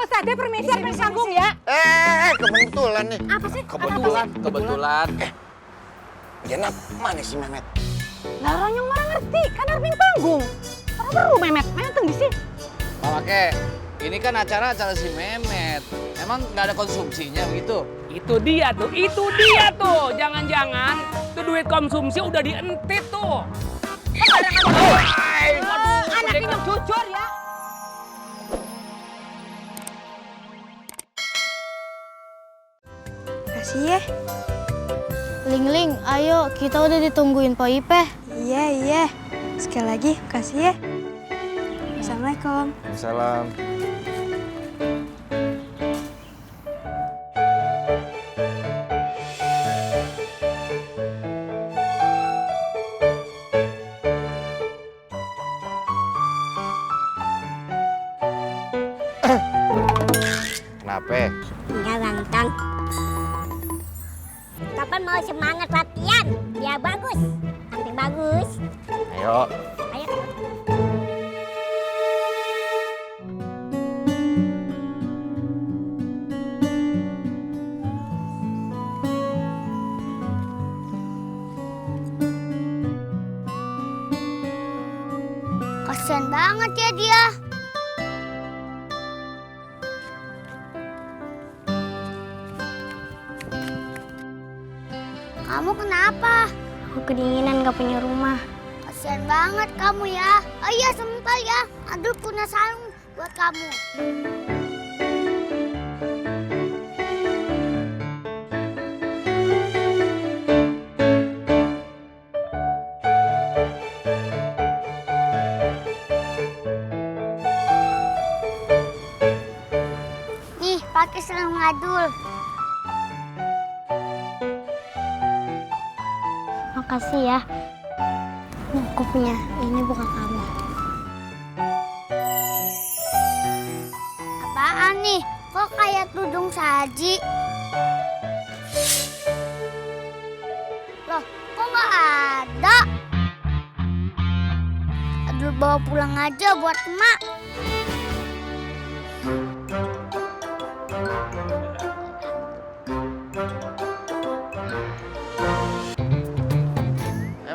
Ustazah permisi apa yang sanggung ya? Kebetulan nih. Apa sih? Kebetulan. Jenap, mana si Mehmet? Larang yang mana ngerti, kan arping panggung. Orang baru Memet tunggu sih. Oke, ini kan acara si Mehmet. Emang nggak ada konsumsinya begitu? Itu dia tuh. Jangan-jangan tuh duit konsumsi udah dientit tuh. Anak ini jujur ya. Kasih ya. Ling, ayo kita udah ditungguin Po Ipeh. Iya. Sekali lagi, kasih ya. Assalamualaikum. Salam. Kenapa? Enggak ganteng. Kapan mau semangat latihan? Biar bagus. Tampil bagus. Ayo. Ayo. Kasian banget ya dia. Kamu kenapa? Aku kedinginan gak punya rumah. Kasian banget kamu ya. Oh iya sebentar ya. Aduh punya sarung buat kamu. Nih pakai sarung ngadul. Makasih ya. Nih, aku punya. Ini bukan kamu. Apaan nih? Kok kayak tudung saji? Loh, kok nggak ada? Aduh, bawa pulang aja buat emak.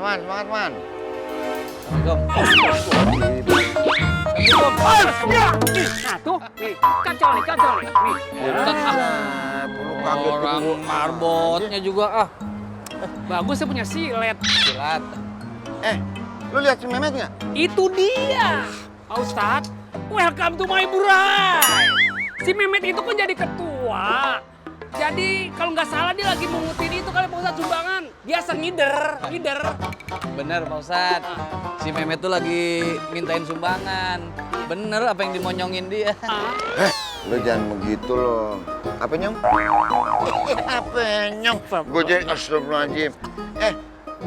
Man, semangat man. Nah tuh, nih, cocok nih. Perlu kaget Orang dulu. marbotnya juga Bagus saya punya silet. silat. Lu lihat si Mehmet nggak? Itu dia. Pak Ustadz, welcome to my bride. Si Mehmet itu kan jadi ketua. Jadi kalau nggak salah dia lagi mengutin itu kali Pak Ustadz sumbangan. Biasa ngider. Bener Pak Ustadz. Si Mehmet tuh lagi mintain sumbangan. Bener apa yang dimonyongin dia. Lu jangan begitu loh. Apa nyong? Apa nyong? Gue jadi astagfirullahaladzim.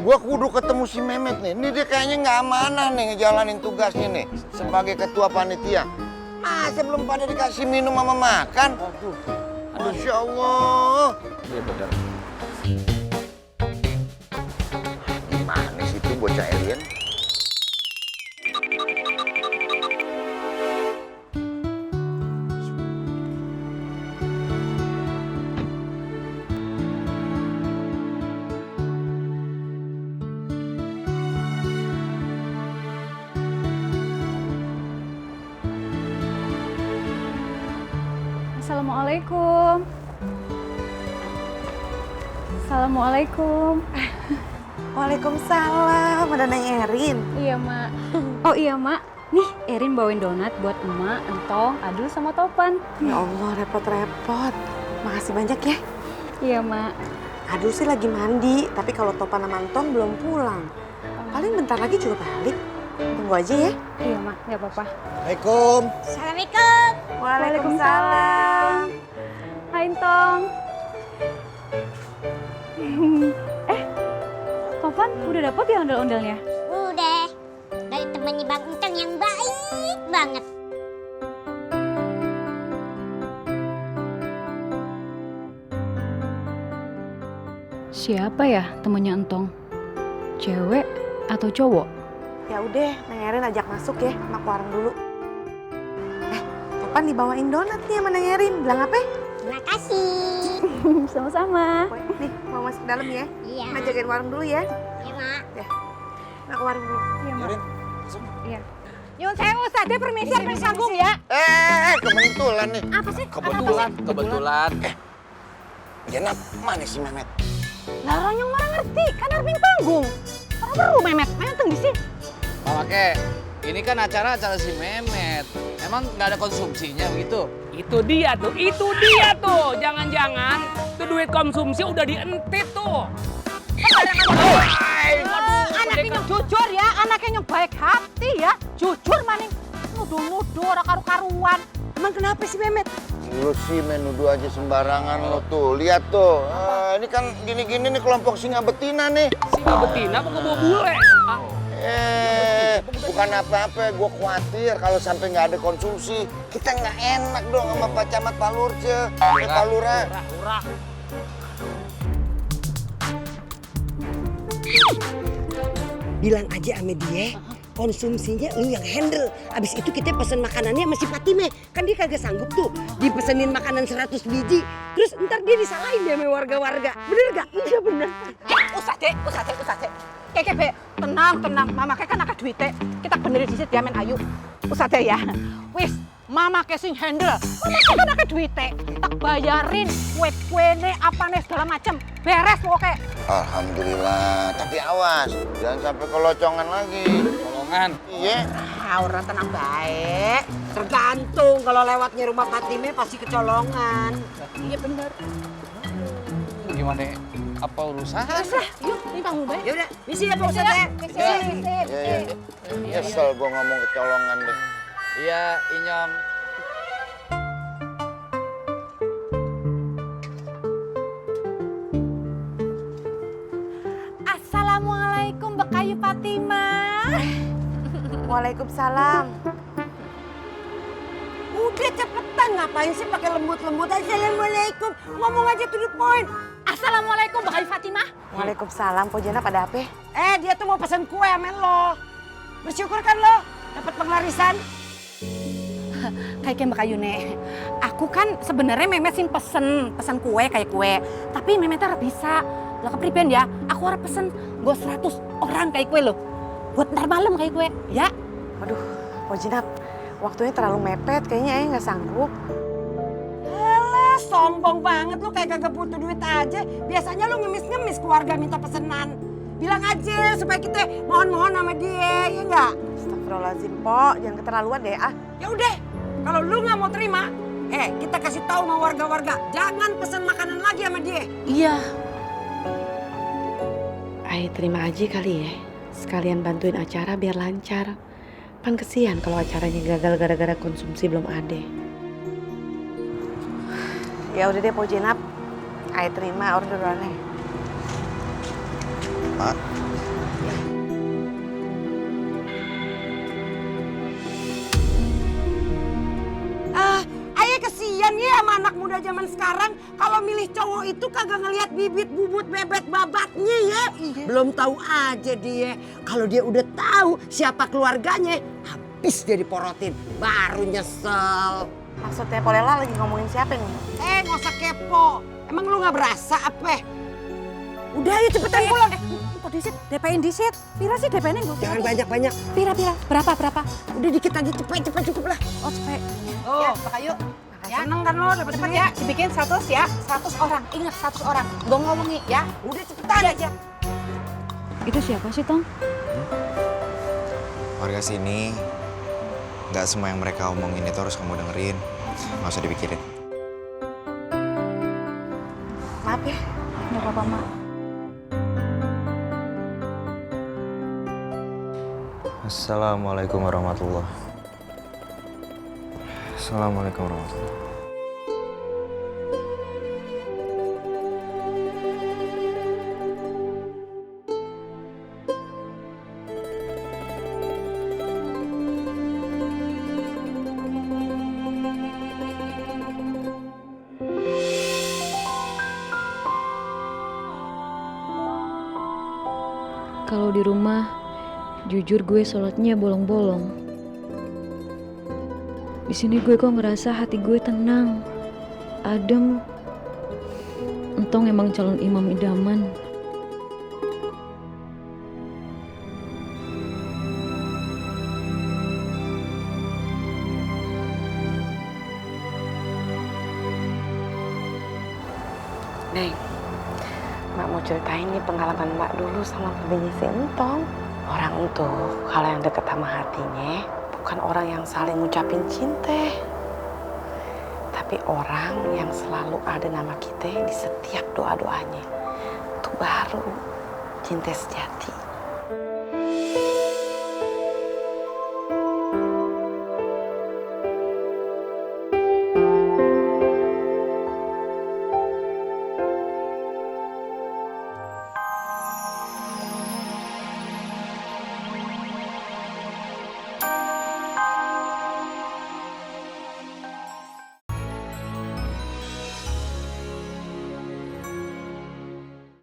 Gua kudu ketemu si Mehmet nih. Ini dia kayaknya nggak amanah nih ngejalanin tugasnya nih sebagai ketua panitia. Masa belum pada dikasih minum sama makan? Masya Allah. Iya bener. Gimana sih itu bocah alien? Assalamualaikum. Assalamualaikum. Waalaikumsalam, ada Neng Erin. Iya, Mak. Oh iya, Mak. Nih, Erin bawain donat buat Emak, Entong, Adul, sama Topan. Ya Allah, repot-repot. Makasih banyak ya. Iya, Mak. Adul sih lagi mandi, tapi kalau Topan sama Anton belum pulang. Paling bentar lagi juga balik. Tunggu aja ya. Iya, Mak. Nggak apa-apa. Assalamualaikum. Assalamualaikum. Waalaikumsalam. Hai, Entong. Topan, udah dapet ya ondel-ondelnya? Udah. Dari temannya Bang Enteng yang baik banget. Siapa ya temennya Entong? Cewek atau cowok? Ya udah, Neng Erin ajak masuk ya, sama warung dulu. Topan dibawain donat nih sama Neng Erin. Bilang apa? Terima kasih. Sama-sama. Nih, mau masuk ke dalam ya? Iya. Mak jagain warung dulu ya. Iya, Mak. Mak ke warung dulu. Iya, Mak. Iya. Nyun sewu tadi permisi sambung ya. Kebetulan nih. Apa sih? Kebetulan. Jenap, mana si Mehmet? Lah orang yang marah ngerti, kan Armin panggung. Orang baru Memet, Memet tunggu sih. Mama Ke, ini kan acara si Mehmet. Emang nggak ada konsumsinya begitu? Itu dia tuh. Jangan-jangan tuh duit konsumsi udah dientit tuh. Anaknya yang jujur ya, anaknya yang baik hati ya. Jujur maning, nuduh-nuduh orang karu-karuan. Emang kenapa sih Memet? Lu sih menuduh aja sembarangan lo tuh. Lihat tuh, ini kan gini-gini nih kelompok singa betina nih. Singa betina apa kebawa bule? Bukan apa-apa, gue khawatir kalau sampai nggak ada konsumsi, kita nggak enak dong sama Pak Camat Pak Lurce, Pak Lurah. Murah. Bilang aja sama dia, konsumsinya lu yang handle. Abis itu kita pesen makanannya sama si Fatime. Kan dia kagak sanggup tuh dipesenin makanan 100 biji. Terus ntar dia disalahin dia sama warga-warga. Bener gak? Iya bener. Usah deh. Keke, tenang. Mama Keke kan ada duitnya. Kita benerin disit dia main ayu. Usah deh ya. Wis, Mama Keke sing handle. Mama Keke kan ada duitnya. Tak bayarin kue-kuene apa nih segala macem. Beres pokoknya. Alhamdulillah, tapi awas, jangan sampai kelocongan lagi. Tolongan. Iya. Orang tenang baik. Tergantung kalau lewatnya rumah Fatime pasti kecolongan. Iya bener. Gimana? Apa urusan? Terus yuk, ini panggung baik. Yaudah, misi ya Pak Ustadz ya. Iya. Nyesel gue ngomong kecolongan deh. Iya, Inyong. Assalamualaikum Mbak Kayu Fatimah. Waalaikumsalam. Udah cepetan, ngapain sih pakai lembut-lembut. Assalamualaikum, ngomong aja to the point. Assalamualaikum Mbak Kayu Fatimah. Waalaikumsalam. Po Jenap ada apa? Dia tuh mau pesen kue sama lo. Bersyukur kan lo dapat penglarisan? Kayak Mbak Kayu nih, aku kan sebenarnya Memet sih pesen kue kayak kue. Tapi Memet harus bisa. Lah kepriben ya, aku harus pesen gue 100 orang kayak kue lo. Buat ntar malam kayak kue, ya. Aduh, Po Jenap, waktunya terlalu mepet. Kayaknya Ayah nggak sanggup. Alah, sombong banget lu kayak kagak butuh duit aja. Biasanya lu ngemis-ngemis keluarga minta pesenan. Bilang aja supaya kita mohon-mohon sama dia, ya enggak? Astagfirullahaladzim, Po. Jangan keterlaluan deh, ah. Ya udah, kalau lu nggak mau terima, kita kasih tahu sama warga-warga, jangan pesen makanan lagi sama dia. Iya. Ayah terima aja kali ya. Sekalian bantuin acara biar lancar. Pan kesian kalau acaranya gagal gara-gara konsumsi belum ada. Ya udah deh Po Jenap. Ayah terima orderannya. Mak. Ayah kesian ya sama anak muda zaman sekarang. Kalau milih cowok itu kagak ngelihat bibit, bubut, bebet, babatnya ya. Belum tahu aja dia. Kalau dia udah tahu siapa keluarganya, habis dia diporotin. Baru nyesel. Maksudnya Po Lela lagi ngomongin siapa nih? Nggak usah kepo. Emang lu nggak berasa apa? Udah ayo cepetan pulang. Kok disit? DP-in disit. Pira sih DP-nya gue? Jangan banyak-banyak. Pira. Berapa? Udah dikit lagi, cepet cukup lah. Oh cepet. Ya, Mbak Kayu. Ya, seneng kan lo dapet Cepet duit? ya, dibikin 100 ya. 100 orang. Ingat 100 orang. Gue ngomongin ya. Udah cepetan aja. Itu siapa sih, Tong? Warga sini, nggak semua yang mereka omongin itu harus kamu dengerin. Nggak usah dipikirin. Maaf ya. Nggak apa-apa, Mak. Assalamualaikum warahmatullahi. Assalamualaikum warahmatullahi. Kalau di rumah, jujur gue sholatnya bolong-bolong. Di sini gue kok ngerasa hati gue tenang, adem. Entong emang calon imam idaman. Neng, Mak mau ceritain nih pengalaman Mak dulu sama babinya si Entong. Orang itu kalau yang deket sama hatinya bukan orang yang saling ngucapin cinta, tapi orang yang selalu ada nama kita di setiap doa-doanya. Itu baru cinta sejati.